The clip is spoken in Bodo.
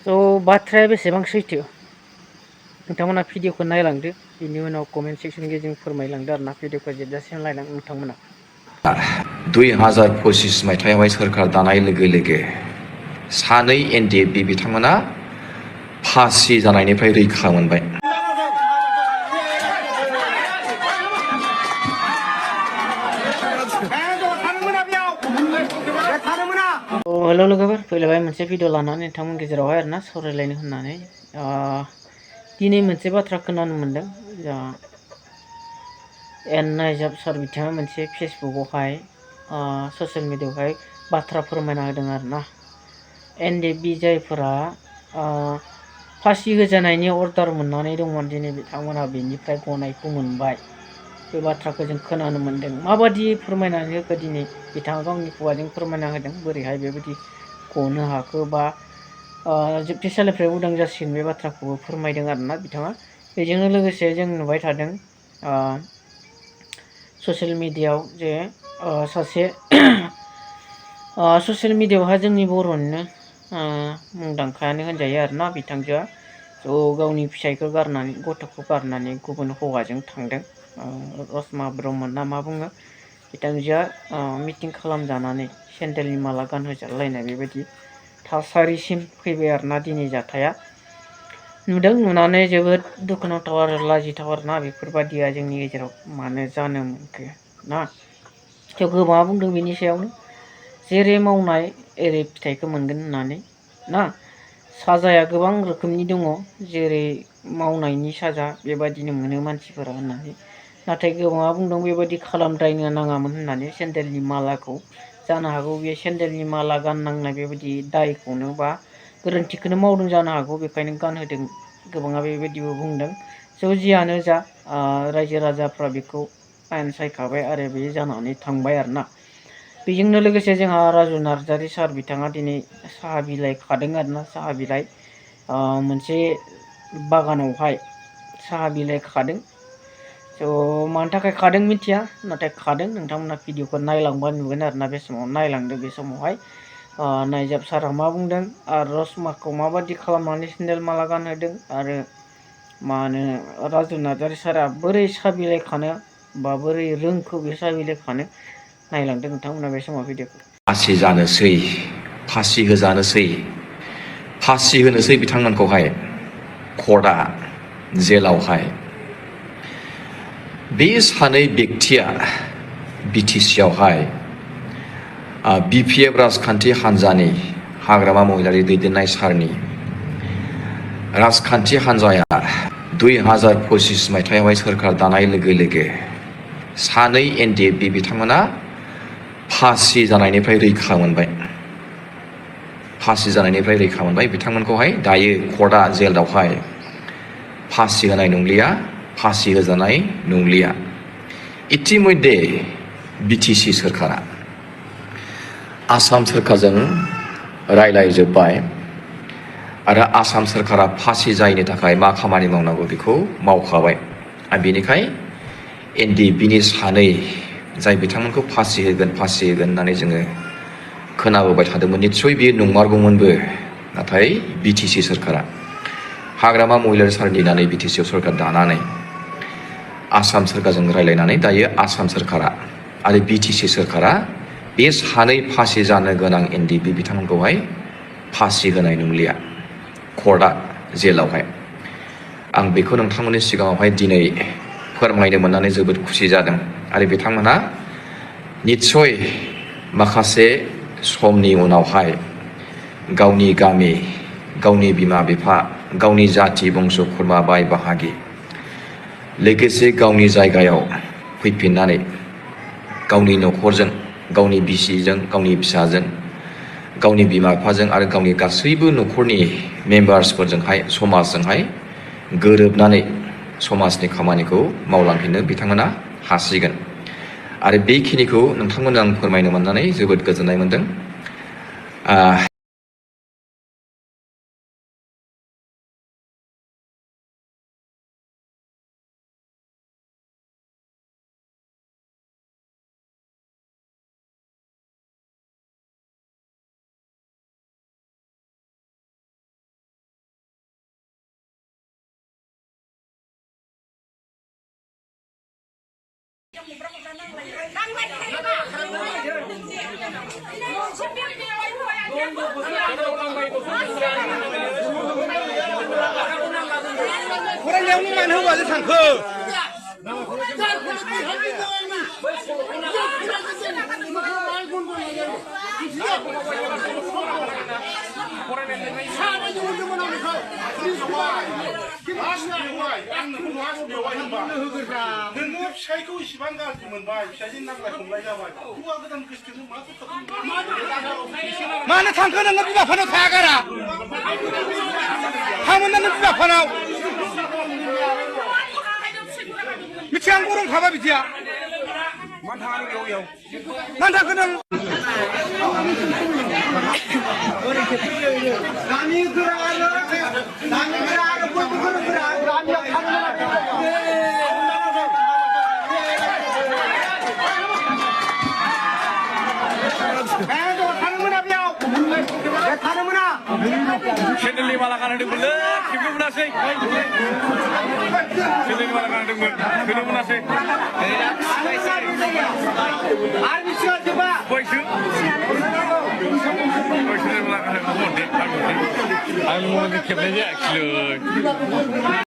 स' बाथ्राया बेसेबां सैथो नोंथांमोना भिडिअखौ नायलांदो, बिनि उनाव कमेन्ट सेक्सननि गेजेरजों फोरमायलांदो आरोना भिडिअखौ जोबजासिम नायलां नोंथांमोना। 2025 मायथाइयावहाय सोरखार दानाय लोगो लोगो सानै एनडिएफबि बिथांमोना फासि जानायनिफ्राय रैखा मोनबाय। हेल' लोगोफोर, फैलायबाय मोनसे भिडिअ लानानै नोंथांमोन गेजेरावहाय आरोना सावरायलायनो होननानै। दिनै मोनसे बाथ्रा खोनानो मोनदों, एन नायजाब सार बिथाङा मोनसे फेसबुकआवहाय ससियेल मिडियाआवहाय बाथ्रा फोरमायना होदों आरोना। एनडिएफबि जायफोरा फासि होजानायनि अर्डार मोननानै दंमोन, दिनै बिथांमोना बेनिफ्राय गनायखौ मोनबाय। बे बाथ्राखौ जों खोनानो मोन्दों। माबादि फोरमायनानै होखो दिनै बिथाङा गावनि खुगाजों फोरमायना होदों, बोरैहाय बेबायदि गनो हाखो बा जोबथेसालिनिफ्राय उदां जासिगोन बे बाथ्राखौबो फोरमायदों आरोना बिथाङा। बेजोंनो लोगोसे जों नुबाय थादों ससियेल मिडियाआव जे सासे ससियेल मिडियाआवहाय जोंनि बर'निनो मुंदांखायानो होनजायो आरोना बिथांजोआ। ज' गावनि फिसायखौ गारनानै, गथ'खौ गारनानै गुबुन हौवाजों थांदों। रसमा ब्रह्म ना मा बुङो, बिथांजोआ मिटिं खालामजानानै सेन्देलनि माला गानहोजालायनाय बेबायदि थासारिसिम फैबाय आरोना दिनै जाथाया। नुदों, नुनानै जोबोद दुखुनांथाव आरो लाजिथाव आरोना बेफोरबादिया जोंनि गेजेराव मानो जानो मोनखो ना। थ' गोबाङा बुंदों बेनि सायावनो, जेरै मावनाय एरै फिथाइखौ मोनगोन होननानै ना। साजाया गोबां रोखोमनि दङ, जेरै मावनायनि साजा बेबायदिनो मोनो मानसिफोरा होननानै। नाथाय गोबाङा बुंदों बेबायदि खालामद्रायनो नाङामोन होननानै। सेन्देलनि मालाखौ जानो हागौ बे सेन्देलनि माला गाननांनाय बेबायदि दायखौनो बा गोरोन्थिखौनो मावदों जानो हागौ, बेखायनो गानहोदों। गोबाङा बेबायदिबो बुंदों। स' जियानो जा, रायजो राजाफ्रा बेखौ आयेन सायखाबाय आरो बे जानानै थांबाय आरोना। बेजोंनो लोगोसे जोंहा राजु नार्जारि सार बिथाङा दिनै साहा बिलाइ खादों आरोना। साहा बिलाइ मोनसे बागानावहाय साहा बिलाइ खादों। स' मानि थाखाय खादों मिथिया, नाथाय खादों। नोंथांमोना भिडिअखौ नायलांबा नुगोन आरोना। बे समाव नायलांदो, बे समावहाय नायजाब सारा मा बुंदों आरो रसमाखौ माबादि खालामनानै सेन्देल माला गानहोदों, आरो मा होनो राजु नार्जारि सारा बोरै साहा बिलाइ खानो बा बोरै रोंखो बे साहा बिलाइ खानो, नायलांदो नोंथांमोना बे समाव भिडिअखौ। फासि जानोसै, फासि होजानोसै, फासि होनोसै बिथांमोनखौहाय कर्टआ, जेलावहाय। बे सानै बेक्तिया बिटिसिआवहाय बिपिएफ राजखान्थि हान्जानि हाग्रामा महिलारि दैदेननाय सारनि राजखान्थि हान्जाया 2025 मायथाइयावहाय सोरखार दानाय लोगो लोगो सानै एनडिएफबि बिथांमोना फासि जानायनिफ्राय रैखा मोनबाय। फासि जानायनिफ्राय रैखा मोनबाय बिथांमोनखौहाय। दायो कर्टआ, जेलावहाय फासि होनाय नंलिया, फासि होजानाय नंलिया। इतिमध्य बिटिसि सोरखारा आसाम सोरखारजों रायलायजोब्बाय आरो आसाम सोरखारा फासि जायैनि थाखाय मा खामानि मावनांगौ बेखौ मावखाबाय। आरो बेनिखाय एनडिएफबिनि सानै जाय बिथांमोनखौ फासि होगोन होननानै जोङो खोनाबोबाय थादोंमोन, निस्सय बियो नंमारगौमोनबो। नाथाय बिटिसि सोरखारा हाग्रामा महिलारि सार लिरनानै बिटिसिआव सोरखार दानानै आसाम सोरखारजों रायलायनानै दायो आसाम सोरखारा आरो बिटिसि सोरखारा बे सानै फासि जानो गोनां एनडिएफबि बिथांमोनखौहाय फासि होनाय नंलिया कर्टआ, जेलावहाय। आं बेखौ नोंथांमोननि सिगाङावहाय दिनै फोरमायनो मोननानै जोबोद खुसि जादों। आरो बिथांमोना निस्सय माखासे समनि उनावहाय गावनि गामि, गावनि बिमा बिफा, गावनि जाथि बंस' खुरमा बाय बाहागि, लोगोसे गावनि जायगायाव फैफिननानै गावनि न'खरजों, गावनि बिसिजों, गावनि फिसाजों, गावनि बिमा बिफाजों आरो गावनि गासैबो न'खरनि मेम्बार्सफोरजोंहाय, समाजजोंहाय गोरोबनानै समाजनि खामानिखौ मावलांफिननो बिथांमोना हासिगोन। आरो बेखिनिखौ नोंथांमोननो आं फोरमायनो मोननानै जोबोद गोजोननाय मोनदों। फरायनायावनो मानो होबासो थांखो नोङो फिसाइखौ इसिबां गाज्रि मोनबाय फिसाइजों नांलाय खमलाय जाबाय हौवा गोदान गोसोथोनो मानो थांखो नोङो बिमा बिफानाव थाया गारा थांमोन नों बिमा बिफानाव मिथिया आं गरम खाबा बिदिया मानो थांखो नों चेनेलनि माला गानहोदोंमोनलै खेबनो मोनासै चेनेलनि माला गानहोदोंमोन खेबनो मोनासै आं खेबनाय जायाखैलै